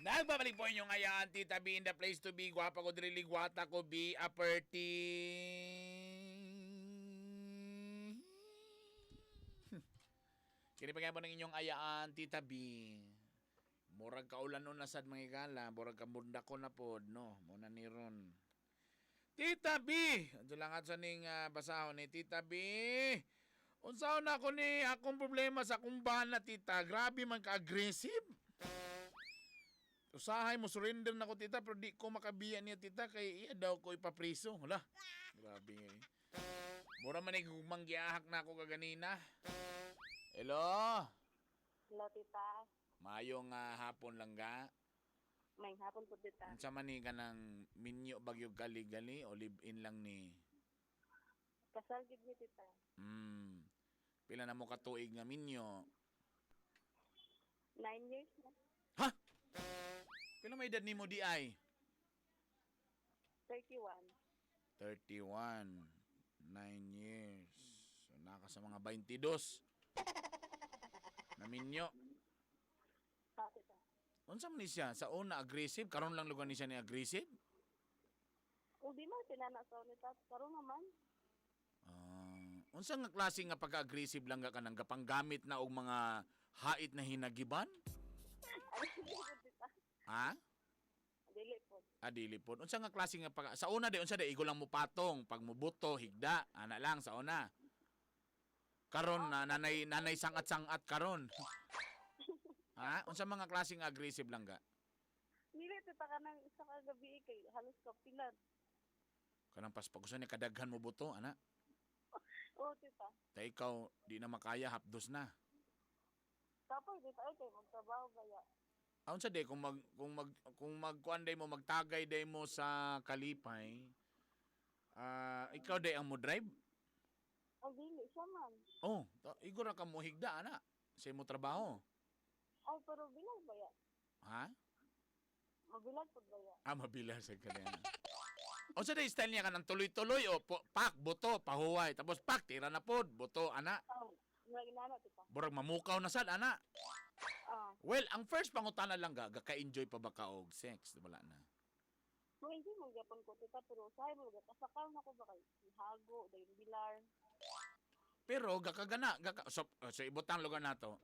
Nagbabalik po inyong ayaan, Tita B in the place to be. Gwapa ko diri, ligwata ko, be a party. Kini pa po ng inyong ayaan, Tita B. Murag kaulan nun na sad mga igala, murag kamunda ko na pod, no? Muna ni Ron. Tita B! Andiyan lang at sa ning basahon ni Tita B. Unsaon na ako ni akong problema sa akong bana, Tita. Grabe man ka-aggressive. Usahay mo surrender na ko, Tita, pero di ko makabiya niya, Tita, kay iya daw ko ipapriso. Hala, grabe nga eh. Mura man gugmang giahak na ako kaganina. Hello? Hello, Tita. Mayong hapon lang ga. May hapon po, Tita. Unsa man ni kanang minyo bagyo gali-gali o live-in lang ni? Kasal gid mi, Tita. Pila na mo katuig nga minyo? 9 years na. Ha? Pila may edad nimo di ay? 31. 31. 9 years. So, naka sa mga 22. Naminyo. Ha, Tita. Unsa man ni siya? Sa una, aggressive? Karon lang lugar ni siya ni aggressive? O, di man, tinana sa unita. Karon naman. Ah, unsa nga klase nga pagka-aggressive lang ka nang gapanggamit na og mga hait na hinagiban? Ay, dili po, Tita. Ha? Dili po. Ah, dili po. Unsa nga klase nga pagka sa una di unsa di igo lang mo patong pag mubuto higda ana lang sa una. Karon na nanay nanay sangat-sangat karon. Ha? Unsa mga klaseng aggressive lang ga? Dili, Tita, ka nang isa ka gabi eh, kay halos kapilan. Kanang paspagusan ni kadaghan mo buto ana. Oo, Tita. Ta ikaw di na makaya, hapdos na. Tapos, Tita, ay, kay magtrabaho baya. Ah, unsa day kung magkuan day mo, magtagay day mo sa kalipay? Ah, ikaw day ang mo drive? Ay, dili, siya man. Oh, igo ra ka mo higda ana sa imo trabaho. Ay, pero bilag baya. Ha? Mabilag po baya. Ah, mabila sa kanya. O sa day style niya ka ng tuloy-tuloy o po, pak, buto, pahuway. Tapos pak, tira na pod, buto, ana. Oh, murag inana, Tita. Burag mamukaw na sad, ana. Ah, Well, ang first pangutana lang ga, ka-enjoy pa ba ka og sex? Wala na. mo hindi mo gyapon ko, Tita, pero usahay mo kasakal na ko ba kay hago, dayon bilar. Pero gakagana, gaka, so, sa ibutang lugar nato,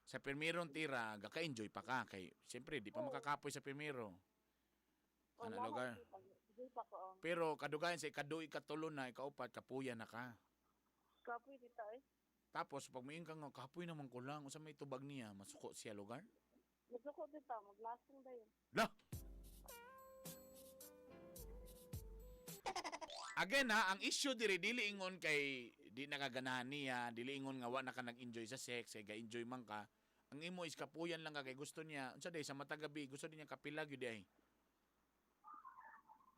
sa pirmirong tira, gaka-enjoy pa ka kay siyempre di pa makakapoy sa pirmiro. O, Ana wala, lugar. Tita. Hindi pa ko. Oh. Pero kadugayan sa ikaduy ikatulo na, ikaupat, kapuya na ka. Kapoy, Tita, eh. Tapos pag moingon ka nga kapoy naman ko lang, unsa may tubag niya, masuko siya lugar? Nagsuko, Tita, maglasong dayon. La! Again ha, ang issue diri dili ingon kay di nakaganahan niya, dili ingon nga wa na ka nag-enjoy sa sex, kay ga-enjoy man ka. Ang imo is kapuyan lang ka kay gusto niya, unsa day sa matagabi, gusto niya kapila gyud ay.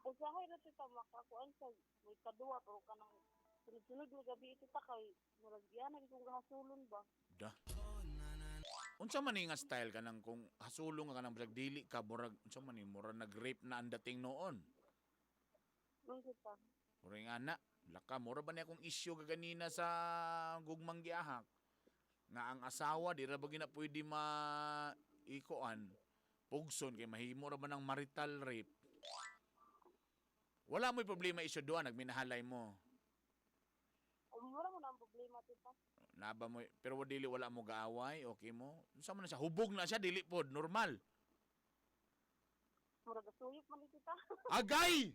Usahay ra, Tita, makakuan sa may kaduwa pero kanang sunod-sunod nga gabi, Tita, kay murag yan nag kung hasulon ba. Da. Unsa man ni nga style ka nang kung hasulong ka nang brag dili ka murag unsa man ni murag nag-rape na ang dating noon. Nung, Tita. Murag nga na, laka mura ba niya akong issue kaganina sa gugmang giahak? Nga ang asawa di ra ba gina pwede ma ikuan pugson kay mahimo ra ba ng marital rape. Wala mo'y problema issue doon, nagminahalay mo. Wala mo na ang problema, Tita. Naba mo, pero dili wala mo gaaway, okay mo. Unsa man na siya, hubog na siya, dili pod, normal. Murag suyop man ni Tita. Agay!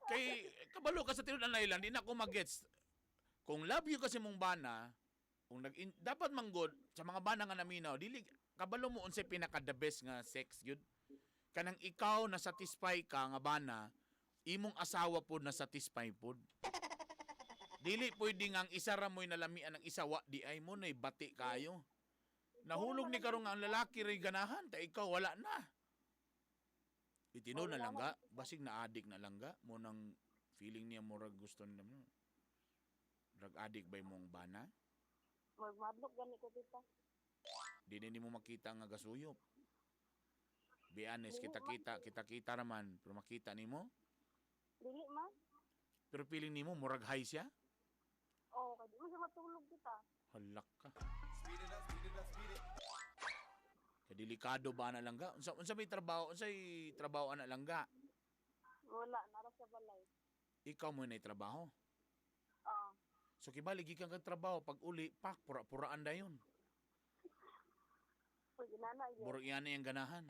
Kay kabalo ka sa tinud na ilan, di na ako magets. Kung love you kasi mong bana, kung nag dapat manggod sa mga bana nga naminaw, dili kabalo mo unsay pinaka the best nga sex gyud. Kanang ikaw na satisfy ka nga bana, imong asawa pod na satisfy pod. Dili pwede nga ang isa ra mo'y nalamian ang isa wa di ay mo nay bati kayo. Nahulog ni karon nga ang lalaki ray ganahan, ta ikaw wala na. Itino na lang ga, basig na adik na lang ga, mo nang feeling niya murag gusto niya mo. Drug addict ba imong bana? Murag madlok gani ko, Tita. Di na nimo makita nga gasuyop. Be honest, kita-kita, kita-kita raman, pero makita nimo. Dili man. Pero feeling nimo murag high siya? Oo, kay di mo siya matulog, Tita. Halak ka. Kaya Delikado ba na langga? Unsa may trabaho, unsay trabaho ana langga? Wala, nara sa balay. Ikaw mo na trabaho. Oo. So kibali gikan kag trabaho pag uli pak pura-puraan dayon. Pag inana yun. Murag iya na yung ganahan.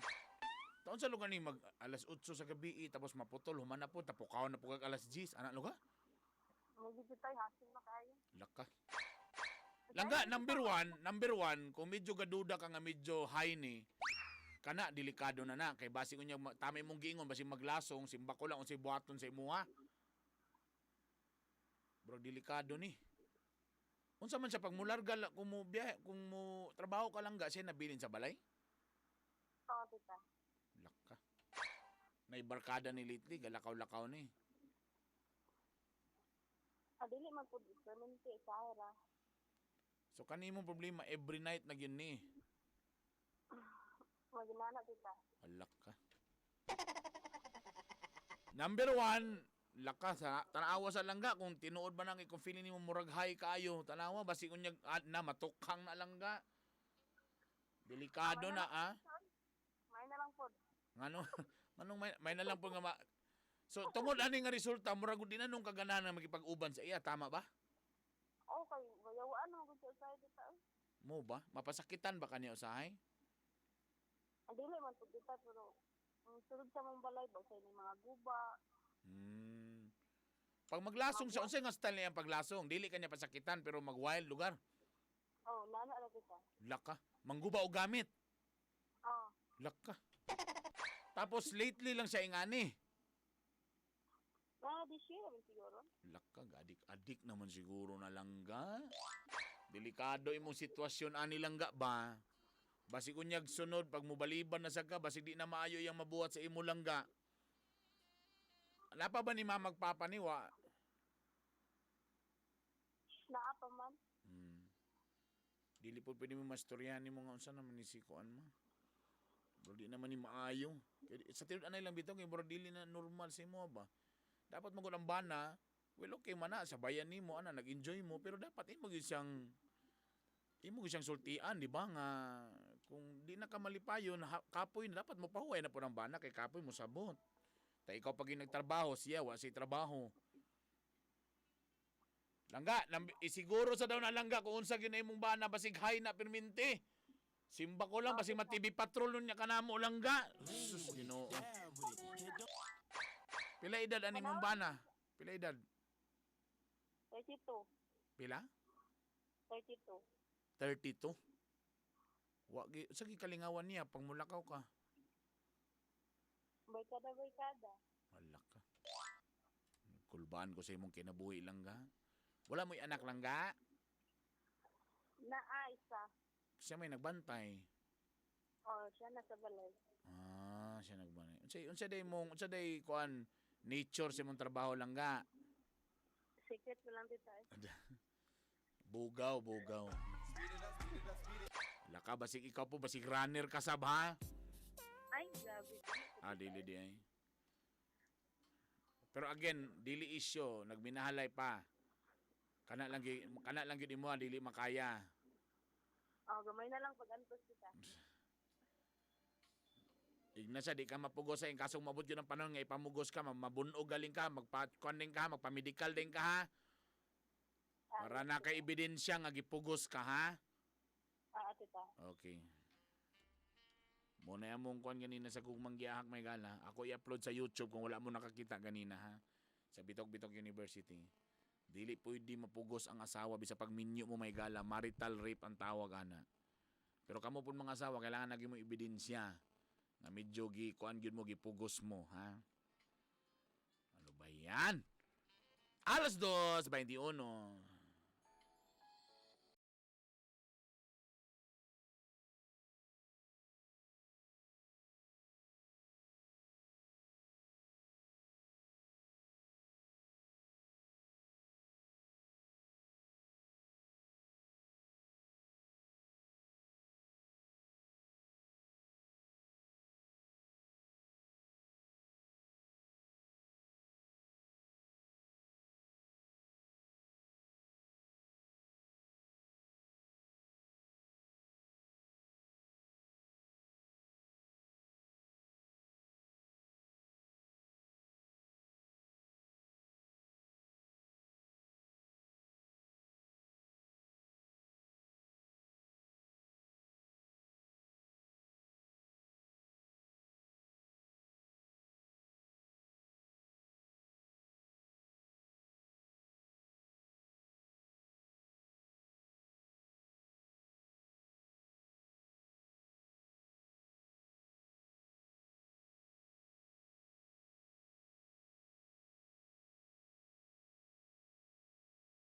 Taon sa lugar ni mag alas 8 sa gabi eh, tapos maputol human na po tapukaw na po kag alas 10 ana lugar? Magigit tayo, hasil na kayo. Laka. Langga, number one, kung medyo gaduda ka nga medyo high ni, kana, delikado na na. Kay basi unya, tama imong giingon, basi maglasong, simba ko lang, unsay buhaton sa imuha. Bro, delikado ni. Unsa man siya, pag mularga, kung mo biyahe, kung mo trabaho ka lang ga, siya nabilin sa balay? Oo, tita. Laka. Naibarkada ni lately, galakaw-lakaw ni. Ah, dili man po, permanente, sa ra. So, kanimong problema, every night na yun ni. Maginana, tita. Alak ka. Number one, lakas ha. Tanawa sa langga kung tinuod ba nang kung feeling nimo murag high kaayo. Tanawa basi unyag ah, na matukhang na langga. Delikado na ah. May na lang po. Ngano nganong may na lang po nga so tungod ani nga resulta murag di na nung kaganahan nga makipag-uban sa iya, tama ba? Okay, bayawaan naman kung sa tita. Eh. Mo ba? Mapasakitan ba kaniya usahay? Ah, dili man po, tita, pero ang sulod sa mong balay ba, sa mga guba. Pag maglasong siya, unsay nga style niya ang paglasong? Dili kanya pasakitan pero mag-wild lugar. Oh, nana ra, tita. Laka. Mangguba og gamit. Oo. Laka. Tapos lately lang siya ingani. Mga this year naman siguro. Laka, adik-adik naman siguro na langga. Delikado imong sitwasyon ani langga ba? Basig unyag sunod pag mubaliban na sa ka, basig di na maayo yang mabuhat sa imo langga. Napa ba ni mama ni wa? Naa pa man. Dili po pwede mo mastoryahan nimo nga unsa naman ni si kuan ma. Bro, di naman ni maayo. Kaya sa tinud anay lang bitaw kay bro dili na normal sa imo ba. Dapat magud ang bana, well okay man na sabayan nimo ana nag-enjoy mo pero dapat imo gyud siyang sultian, di ba nga kung di na ka malipayon, kapoy na dapat mo pahuway na po ng bana kay kapoy mo sabot. Ta ikaw pag yung nagtrabaho, siya wa siya trabaho. Langga, isiguro sa daw na langga kung unsa gyud na imong bana basig high na perminti. Simba ko lang basig ma-TV patrol nun niya kanamo langga. Sus, Ginoo. Pila edad ani imong bana? Pila edad? 32. Pila? 32. 32. Wa gi sa kalingawan niya pang mulakaw ka. Barkada, barkada. Wala ka. Kulbaan ko sa imong kinabuhi langga. Wala mo'y anak langga. Naa, isa. Siya may nagbantay. Oh, siya nasa balay. Ah, siya nagbantay. Unsa day mong unsa day kuan nature sa imong trabaho langga? Secret mo lang, tita. Eh. Bugaw, bugaw. Wala ka, basig ikaw po, basig runner ka sab ha? Ay, grabe. Ah, dili di ay. Pero again, dili issue, nagminahalay pa. Kana lang gyud imo dili makaya. Oh, gamay na lang pag-antos, tita. Igna siya, di ka mapugos sa kasong mabot yun ang panahon nga ipamugos ka, mabunog galing ka, magpa-kuan din ka, magpa-medical din ka ha. Para na kay ebidensya nga gipugos ka ha. Ah, tita. Okay. Muna yung mong kuan ganina sa gugmang giahak may gala. Ako i-upload sa YouTube kung wala mo nakakita ganina ha. Sa Bitok Bitok University. Dili pwede mapugos ang asawa bisa pag minyo mo may gala, marital rape ang tawag ana. Pero kamo pud mga asawa kailangan lagi mo ebidensya nga medyo gi kuan gyud mo gipugos mo ha. Ano ba yan? Alas 2:21.